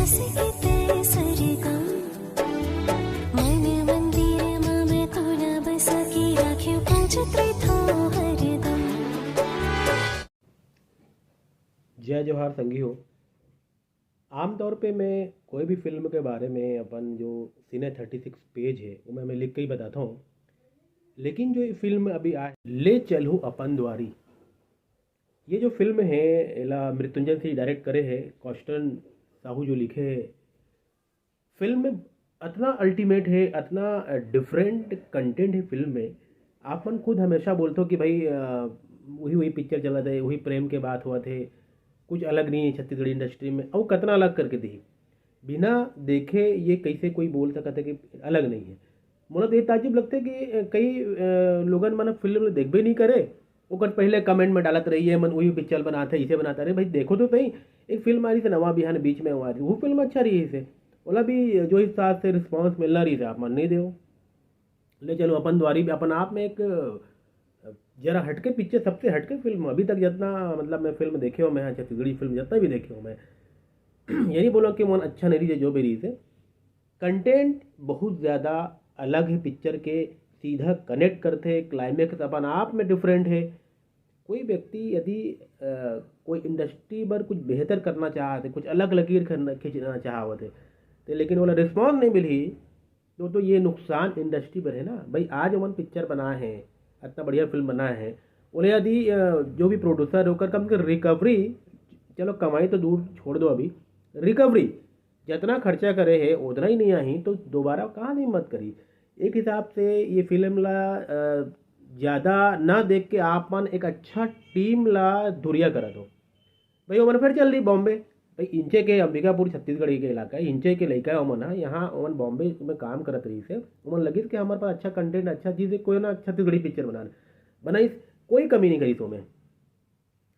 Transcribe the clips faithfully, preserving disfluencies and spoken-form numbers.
सिकिते सरगम। मन मन्दिरमा मैं तोला बसा के राख्यो पाँच त्रिथो हरदम। जय जोहार संगी हो। आमतौर पे मैं कोई भी फिल्म के बारे में अपन जो सिने थर्टी सिक्स पेज है, वो मैं, मैं लिख के ही बताता हूँ। लेकिन जो ये फिल्म अभी आए, ले चलहु अपन द्वारी, ये जो फिल्म है, एला मृत्युंजन सिंह डायरेक्ट करे है, कॉस्टन साहू जो लिखे है। फिल्म में अतना अल्टीमेट है, अतना डिफरेंट कंटेंट है फिल्म में। आप मन खुद हमेशा बोलते हो कि भाई, अ, वही वही पिक्चर चलत है, वही प्रेम के बात होवत है, कुछ अलग नहीं है छत्तीसगढ़ी इंडस्ट्री में। अउ कतना अलग करके दी, बिना देखे ये कैसे कोई बोल सकत है कि अलग नहीं है? मोला तो ये ताजुब लगता है कि, अ, कई, अ, लोगन मन फिल्म देखबे नहीं करे, ओकर पहले कमेंट में डालत रहिए, "मन वही पिक्चर बनाते, इसे बनाते।" अरे भाई, देखो तो सही, एक फिल्म आ रही थी नवा बिहान बीच में हुआ थी, वो फिल्म अच्छा रही है, ओला भी जो हिसाब से रिस्पॉन्स मिलना रही था, आप मन नहीं देव। ले चलहु अपन द्वारी भी अपन आप में एक, अ, जरा हटके पिक्चर, सबसे हटके फिल्म अभी तक जितना, मतलब, मैं फिल्म देखे हो, मैं यहाँ छत्तीसगढ़ी फिल्म जितना भी देखे हो, मैं ये नहीं बोला कि मन अच्छा नहीं रही, जो भी रही से, कंटेंट बहुत ज़्यादा अलग है पिक्चर के, सीधा कनेक्ट करते, क्लाइमैक्स अपन आप में डिफरेंट है। कोई व्यक्ति यदि, अ, कोई इंडस्ट्री पर कुछ बेहतर करना चाहते, कुछ अलग लकीर करना, खींचना चाहते, तो लेकिन वाला रिस्पॉन्स नहीं मिली, तो, तो ये नुकसान इंडस्ट्री पर है ना भाई। आज ओमन पिक्चर बनाए हैं, इतना बढ़िया फिल्म बनाए हैं, ओले यदि, अ, जो भी प्रोड्यूसर है, ओकर कम से कम रिकवरी, चलो, कमाई तो दूर छोड़ दो, अभी रिकवरी जितना खर्चा करे है, उतना ही नहीं आही, तो दोबारा कहाँ नहीं मत करी। एक हिसाब से ये फिल्म ला, अ, ज़्यादा ना देख के आप मन एक अच्छा टीम ला धुरिया करत हो। भाई, ओमन फिर चल दी बॉम्बे। भाई, इंचे के अंबिकापुर छत्तीसगढ़ी के इलाका है, इंचे के लइका है ओमन ह, यहाँ ओमन बॉम्बे में काम करत रहिस है। ओमन लगिस कि हमारे पास अच्छा कंटेंट, अच्छा चीज़ है, कोई ना छत्तीसगढ़ी पिक्चर बनाना, बनाइस, कोई कमी नहीं करिस ओमे।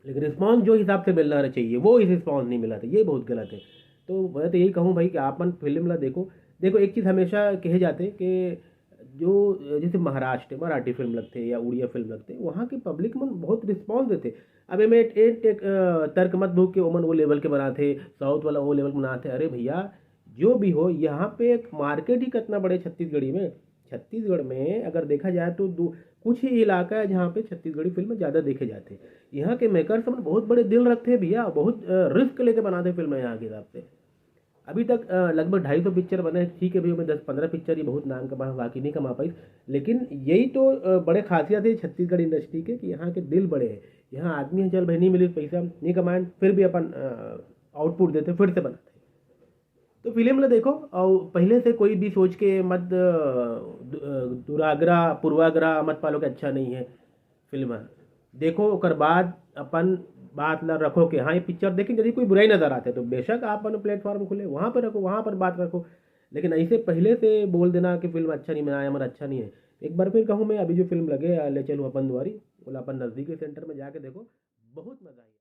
लेकिन रिस्पॉन्स जो हिसाब से मिलना चाहिए, वो इस रिस्पॉन्स नहीं मिला था, ये बहुत गलत है। तो मैं तो यही कहूँ भाई कि आप मन फिल्म ला देखो। देखो, एक चीज़ हमेशा कहे जाते कि जो जैसे महाराष्ट्र, मराठी फिल्म लगते या उड़िया फिल्म लगते, वहाँ की पब्लिक मन बहुत रिस्पॉन्स देते। अब एमे एक, एक, अ, तर्क मत दो कि ओमन वो लेवल के बनाते, साउथ वाला वो लेवल बनाते। अरे भैया, जो भी हो, यहाँ पे एक मार्केट ही कितना बड़े छत्तीसगढ़ी में। छत्तीसगढ़ में अगर देखा जाए तो दो, कुछ ही इलाका है जहाँ पे छत्तीसगढ़ी फिल्म ज़्यादा देखे जाते हैं। यहाँ के मेकर्स मन बहुत बड़े दिल रखते हैं भैया, बहुत, अ, रिस्क लेके बनाते हैं फिल्म यहाँ के हिसाब से। अभी तक, अ, लगभग ढाई सौ पिक्चर बने हैं, ठीक है भैया, मैं दस पन्द्रह पिक्चर ही बहुत नाम कमा, बाकी नहीं कमा पाई। लेकिन यही तो, अ, बड़े खासियत है छत्तीसगढ़ इंडस्ट्री के कि यहाँ के दिल बड़े हैं। यहाँ आदमी है, चल भाई, नहीं मिली पैसा, नहीं कमाए, फिर भी अपन, अ, आउटपुट देते, फिर से बनाते। तो फिल्म ला देखो, और पहले से कोई भी सोच के मत, अ, दु-, अ, दुराग्रह, पूर्वाग्रह मत पालो कि अच्छा नहीं है फिल्म। देखो, ओकर बाद अपन बात ला रखो कि हाँ, ये पिक्चर देखें, यदि कोई बुराई नजर आते तो बेशक आप अपन प्लेटफॉर्म खुले, वहाँ पर रखो, वहाँ पर बात रखो। लेकिन ऐसे पहले से बोल देना कि फिल्म अच्छा नहीं बनाया, हमारा अच्छा नहीं है। एक बार फिर कहूँ मैं, अभी जो फिल्म लगे, अ, ले चलूँ अपन द्वारी, बोला अपन नज़दीकी सेंटर में जाके देखो, बहुत मज़ा आएगा।